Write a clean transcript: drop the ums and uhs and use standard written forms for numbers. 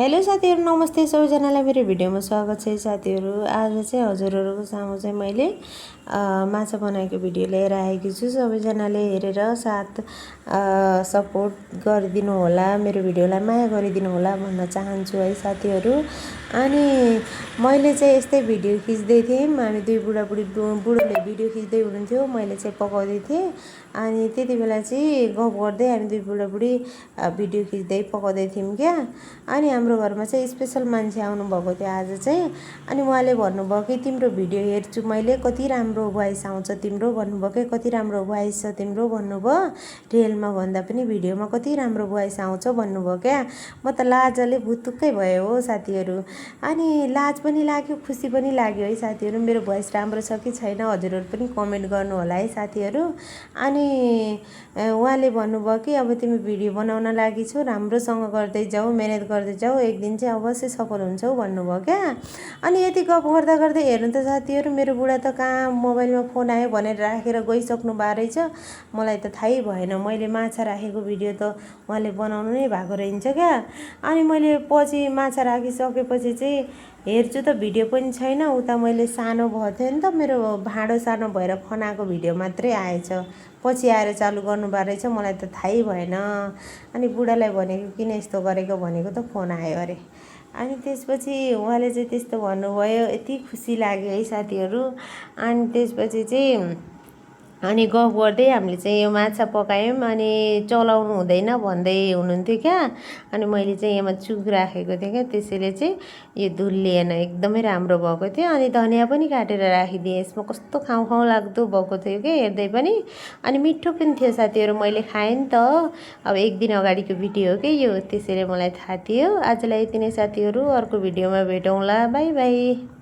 Hello साथीहरु, नमस्ते सबैजनालाई मेरो भिडियोमा स्वागत छ। साथीहरु, आज चाहिँ हजुरहरुको सामु चाहिँ मैले माछा बनाएको भिडियो लिएर आएकी छु। सबैजनाले हेरेर साथ सपोर्ट गरिदिनु होला, मेरो भिडियोलाई माया गरिदिनु होला भन्न चाहन्छु है साथीहरु। अनि मैले चाहिँ यस्तै भिडियो खिच्दै थिएँ, हामी दुई बुढोले भिडियो खिच्दै हुनुहुन्थ्यो, मैले चाहिँ पकाउँदै थिएँ। अनि त्यतिबेला चाहिँ गफ गर्दै हामी दुई बुढी भिडियो खिच्दै पकाउँदै थियौँ क्या। अनि हाम्रो घरमा चाहिँ स्पेशल मान्छे आउनु भएको थियो आज चाहिँ। अनि उहाँले भन्नुभयो कि तिम्रो भिडियो हेर्छु मैले, कति राम्रो भोइस आउँछ तिम्रो भन्नुभयो कि, कति राम्रो भोइस छ तिम्रो भन्नुभयो। रियलमा भन्दा पनि भिडियोमा कति राम्रो भोइस आउँछ भन्नुभयो क्या। म त लाजले भुतुक्कै भयो हो साथीहरु। अनि लाज पनि लाग्यो, खुसी पनि लाग्यो है साथीहरु। मेरो भोइस राम्रो छ कि छैन हजुरहरु पनि कमेन्ट गर्नु होला है साथीहरु। अनि उहाँले भन्नुभयो कि अब तिमी भिडियो बनाउन लागि छौ, राम्रोसँग गर्दै जाऊ, मेहनत गर्दै जाऊ, एक दिन चाहिँ अवश्य सफल हुन्छौ भन्नुभयो क्या। अनि यति गफ गर्दा गर्दै हेर्नु त साथीहरु, मेरो बुढा त कहाँ मोबाइलमा फोन आयो भनेर राखेर गइसक्नु भएको रहेछ। मलाई त थाहै भएन, मैले माछा राखेको भिडियो त उहाँले बनाउनु नै भएको रहन्छ क्या। अनि मैले पछि माछा राखिसकेपछि चाहिँ हेर्छु त भिडियो पनि छैन। उता मैले सानो भयो थियो नि त, मेरो भाँडो सानो भएर खनाको भिडियो मात्रै आएछ। पछि आएर चालु गर्नु भएको रहेछ, मलाई त थाहै भएन। अनि बुढालाई भनेको किन यस्तो गरेको भनेको त फोन आयो अरे। अनि त्यसपछि उहाँले चाहिँ त्यस्तो भन्नुभयो, यति खुसी लाग्यो है साथीहरु। अनि त्यसपछि चाहिँ अनि गफ गर्दै हामीले चाहिँ यो माछा पकायौँ। अनि चलाउनु हुँदैन भन्दै हुनुहुन्थ्यो क्या। अनि मैले चाहिँ यसमा चुक राखेको थिएँ क्या, त्यसैले चाहिँ यो धुलिएन, एकदमै राम्रो भएको थियो। अनि धनिया पनि काटेर राखिदिएँ, यसमा कस्तो खाउँ खाउँ लाग्दो भएको थियो क्या हेर्दै पनि। अनि मिठो पनि थियो साथीहरु, मैले खाएँ नि त। अब एक दिन अगाडिको भिडियो हो कि यो, त्यसैले मलाई थाहा थियो। आजलाई यति नै साथीहरु, अर्को भिडियोमा भेटौँला, बाई बाई।